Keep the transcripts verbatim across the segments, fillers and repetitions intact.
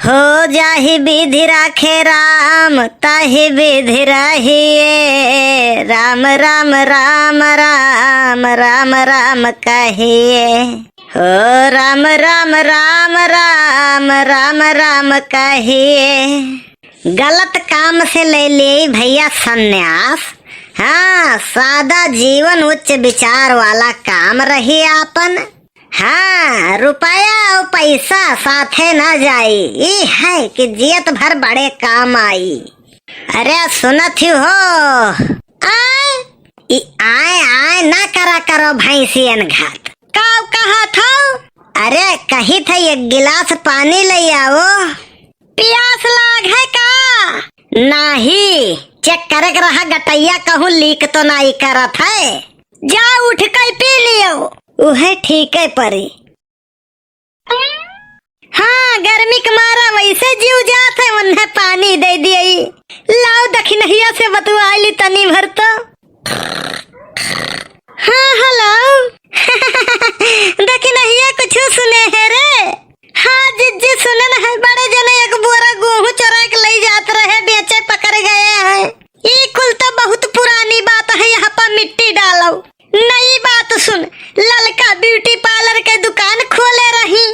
हो जाहि विधि राखे राम, ताहि विधि रहिए। राम, राम, राम, राम, राम, राम कहिए। हो राम, राम, राम, राम, राम, राम कहिए। गलत काम से ले ले भैया संन्यास। हाँ, सादा जीवन उच्च विचार वाला काम रही आपन। हाँ, रुपया अउ पैसा साथे न जाई, ई है कि जियत भर बड़े काम आई। अरे सुनत ही हो? आय, ई आय आय ना करा करो भैंसियन घात। काउ कहत हौ? अरे कहित है एक गिलास पानी लइ आओ। पियास लाग है का? नाही, चेक करे के रहा गटैया कहूँ लीक तो नाई करत है। जा उठ के पी लियो। उहे ठीक है परी। हाँ, गर्मी के मारा वैसे जीव जात है, उन्हें पानी दे दिए। लाओ दखिनहिया से बतुआई ली तनी भर तो। हाँ, हेलो। दखिनहिया कुछ सुने है रे? हाँ जिज्जी, सुनन है, बड़े जने एक बोरा गेहूं चोरा के लई जात रहे, बेचे पकड़ गए हैं। ई कुल तो बहुत पुरानी बात है, यहाँ पर मिट्टी डालो। नई बात सुन, ललका ब्यूटी पार्लर के दुकान खोले रही।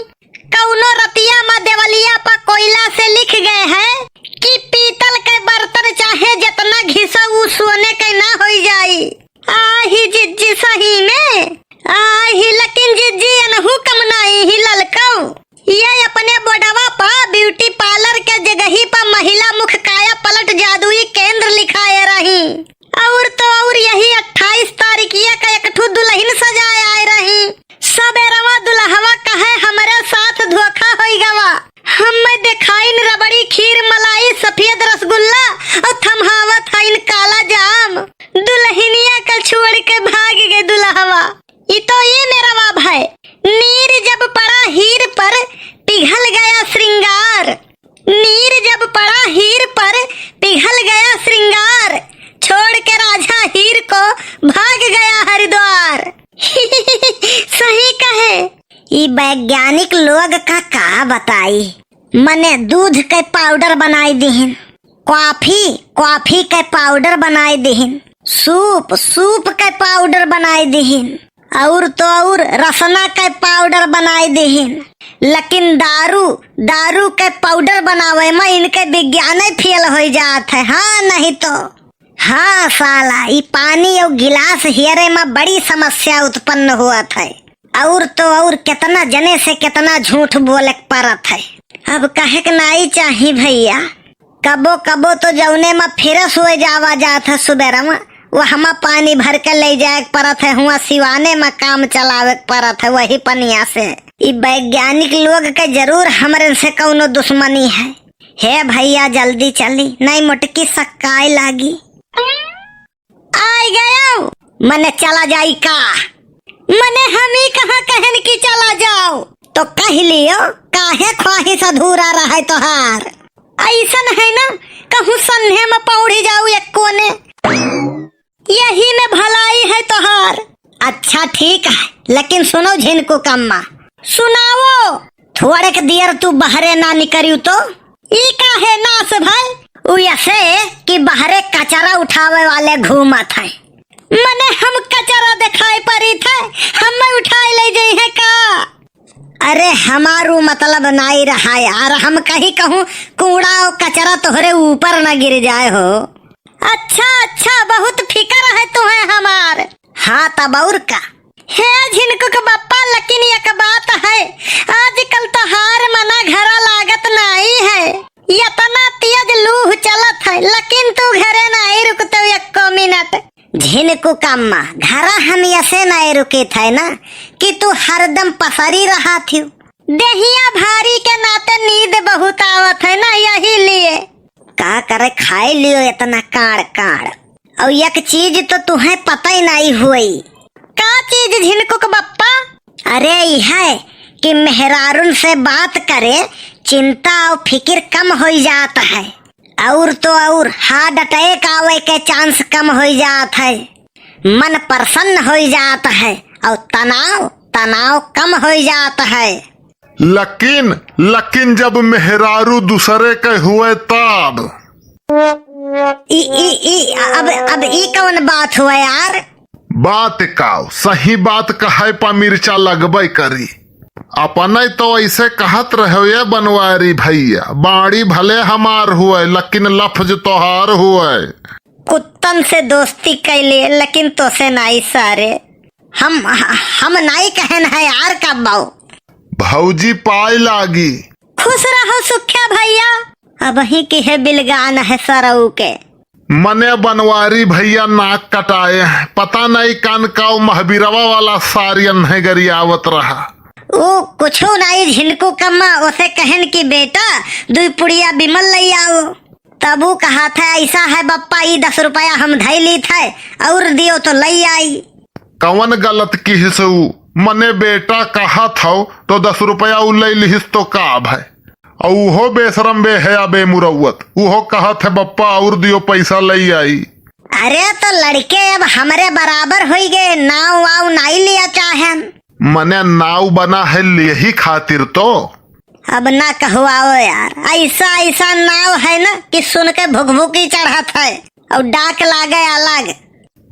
कौनो रतिया मा देवलिया पर कोयला से लिख गए हैं कि पीतल के बर्तन चाहे जितना घिसो, उ सोने के ना होई जाई। आही जिज्जी सही में, आही लेकिन जिज्जी अनहु कम नाई ही ललकौ। ये अपने बोर्डवा पा ब्यूटी पार्लर के जगही पा महिला मुख काया पलट जादुई केंद्र लिखाए रही। और तो और यही अट्ठाईस तारीखिया का एक ठो दुल्हन सजाए आए रही। सबेरवा दुल्हवा कहे हमरे साथ धोखा होई गवा। हमें देखाइन रबड़ी, खीर, मलाई, सफेद रसगुल्ला और थमहावत हइन काला जाम। दुल्हनिया का छोड़ के भाग गए दुल्हवा। ई तो ये मेरा वाब है। नीर जब पड़ा हीर पर, पिघल गया श्रृंगार। नीर जब पड़ा हीर पर, पिघल गया श्रृंगार। छोड़ के राजा हीर को, भाग गया हरिद्वार। सही कहे। ई वैज्ञानिक लोग का का बताई, मने दूध के पाउडर बनाई दिहिन, कॉफी, कॉफी के पाउडर बनाई दिहिन, सूप, सूप के पाउडर बनाई दिहिन, और तो और रसना के पाउडर बनाई दिहिन। लेकिन दारू, दारू के पाउडर बनावे में इनके विज्ञान फेल हो जात है। हाँ, नहीं तो। हाँ साला, ई पानी और गिलास हेरे में बड़ी समस्या उत्पन्न होत है। और तो और कितना जने से कितना झूठ बोले के परत है। अब कहे के नाई चाही भैया, कबो कबो तो जौने में फ्रेश हो जावा जात है सुबेरा में, वहमा पानी भर के ले जाए के परत है, हुआ सिवाने में काम चलावे के परत है वही पनिया से। ई वैज्ञानिक लोग के जरूर हमरे से कौनो दुश्मनी है। हे भैया जल्दी चली, नहीं मोटकी सक्काए लागी। आइ गयो। मने चला जाई का? मने हम ही कहाँ कहन कि चला जाओ? तो कह लियो, काहे ख्वाहिश अधूरा रहे तोहार? ऐसन है ना, कहूँ सन्हे में पौड़ी जाऊ एक कोने, यही में भलाई है तोहार। अच्छा ठीक है, लेकिन सुनो झिनकू कम्मा। सुनाओ। थोड़े के दियर तू बहरे ना निकरियो तो? ई काहे नास भाई? उ ऐसे कि बहरे कचरा उठावे वाले घूमत हैं। मने हम कचरा दिखाई पड़ी थे, हमें उठाए ले जाई है का? अरे हमारू मतलब नाई रहा यार, हम कहीं कहूँ कूड़ा और कचरा तोहरे ऊपर न गिर जाए हो। अच्छा अच्छा, बहुत फिकर है तुम्हें हमार। हाँ तब और का। हे झिनकू के बप्पा, लेकिन एक बात है, आजकल तोहार मना घरा लागत नाई है। इतना तेज लूह चलत है, लेकिन तू घरे नाई रुकते एको मिनट। झिनकू कम्मा, घरा हम ऐसे नाई रुकित है ना कि तू हरदम पसरी रहा थी। देहिया भारी के नाते नींद बहुत आवत है ना, यही लिए। का करे, खाए लियो इतना काड़ काड़। और एक चीज तो तुहें पता ही नहीं हुई। का चीज झिनकुक बप्पा? अरे यह कि मेहरारून से बात करे, चिंता और फिकिर कम हो जात है, और तो और हार्ट अटैक आवे के चांस कम हो जात है, मन प्रसन्न हो जात है, और तनाव, तनाव कम हो जात है। लेकिन, लेकिन जब मेहरारू दूसरे के हुए तब। ई, ई, ई, अब, अब ई कौन बात हुआ यार? बात काव, सही बात कहै पा मिर्चा लगबै करी। अपने तो ऐसे कहत रहो ये बनवारी भैया, बाड़ी भले हमार हुए, लेकिन लफ्ज तोहार हुए। कुत्तन से दोस्ती कैले, लेकिन तोसे नाई सारे। हम, हम नाई कहन है यार कब्बो। भौजी पाए लागी। खुश रहो सुख्या भैया, अबहीं के है बिलगान है सरऊ के। मने बनवारी भैया नाक कटाए हैं, पता नहीं कान काव महबीरवा वाला सारियन है गरियावत रहा। ऊ कुछो नाई झिनकू कम्मा, ओसे कहन कि बेटा दुई पुड़िया बिमल लई आओ। तब ऊ कहत है, "ऐसा है बप्पा, ई दस रुपया हम धई लीत है, और दियो तो लई आई।" कवन गलत किहिस ऊ? मने बेटा कहत हौ तो दस रुपया ऊ लई लिहिस तो का भय? अउ उहो बेशरम, बेहया, बेमुरौवत, उहो कहत है, "बप्पा और दियो, पैसा लई आई।" अरे तो लड़के अब हमरे बराबर होई गए, नाव वाव नाई लिया चाहेन। मने नाव बना है यही खातिर तो। अब ना कहवाओ यार, ऐसा, ऐसा नाव है ना कि सुन के भुकभुकी चढ़त है और डाक लागे अलग।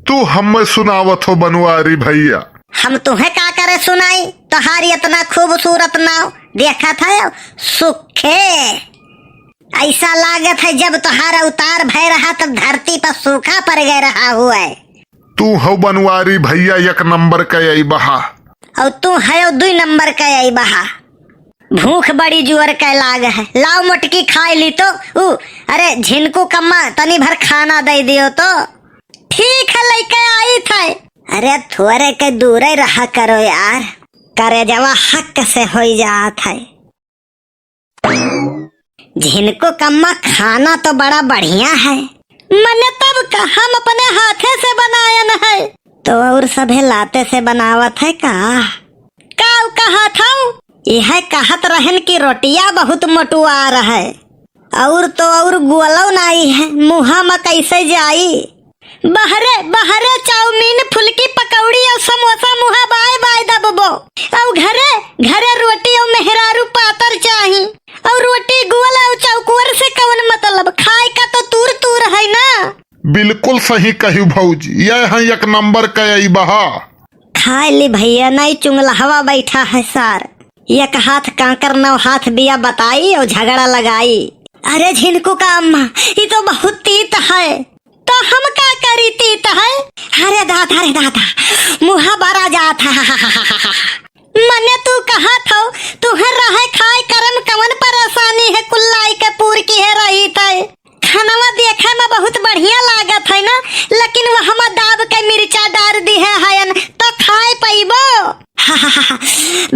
तू हमें सुनावत हो बनवारी भैया। हम तुहे का करे सुनाई, तोहार इतना खूबसूरत नाव देखत है सुखे। ऐसा लागत है जब तोहार अवतार भय रहा तब धरती पर सूखा पड़ गए रहा हुए। तू हो बनवारी भैया एक नंबर के आई बहा। और तू है दुई नंबर के आई बहा। भूख बड़ी जुअर के लाग है, लाओ मोटकी खाए ली तो। ऊ, अरे झिनकू कम्मा तनी भर खाना दे दियो तो। ठीक है, लइके आई थे। अरे थोरे के दूरे रहा करो यार, करेजवा हक से होई जात है। झिनकू कम्मा खाना तो बड़ा बढ़िया है। मने तब का हम अपने हाथे से बनायन है। तो और सभे लाते से बनावत है का? काऊ कहत हऊ? यह कहत रहन कि रोटिया बहुत मोटुआर है। और तो और गोलो नाई है, मुहा में कैसे जाई? बहरे, बहरे चाउमीन, फुलकी, पकौड़ी और समोसा मुहा बाय बाय दबबो। और घरे, घरे रोटी और मेहरारू पातर चाही। और रोटी गोल और चौकोर से कवन मतलब? खाए का तो तूर तूर है ना। बिल्कुल सही कही भौजी, यह है एक नंबर के आई बहा। खाए ली भैया, नहीं चुंगलहवा बैठा है सार। एक हाथ कांकर नौ हाथ बिया बताई और झगड़ा लगाई। अरे झिनकू का अम्मा, ई तो बहुत तीत है। तो हम का करी तीत है? अरे दादा रे दादा, मुहा बरा जात है। मने तू कहत हौ, तुहे रहे खाए करम कवन परेशानी है, कुल्लाई के पूर की है रही तय। खानवा देखे में बहुत बढ़िया लागत है ना, लेकिन वहमा दाब के मिर्चा डार दी है हयन, तो खाए पइबो?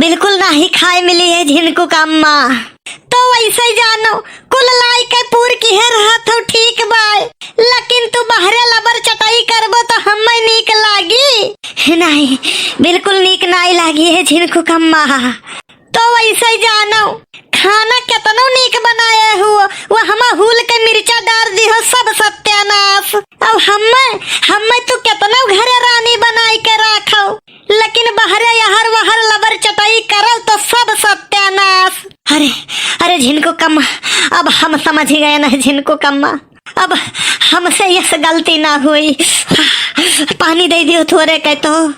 बिल्कुल नाही खाए मिली है झिनकू का अम्मा। तो वैसे जानो, कुल लाई के पूर की है रहत हो ठीक बाय, लेकिन तू बहरे लबर चटाई करबो तो हमें नीक लागी? नहीं, बिल्कुल नीक नाई लागी है झिनकू का अम्मा। तो वैसे जानो, खाना केतनो नीक बनाए हुओ, वहमा हूल के मिर्चा डार दिहो, सब सत्यानाश। अब हम्मे, हम्मे तू केतनो घरे रानी बनाई के राखो, लेकिन बहरे यहर वहर लबर चटाई करो तो सब सत्यानाश। अरे, अरे झिनकू कम्मा, अब हम समझ गए न झिनकू कम्मा, अब हमसे यस गलती ना हुई। पानी दे दियो थोरे के तो।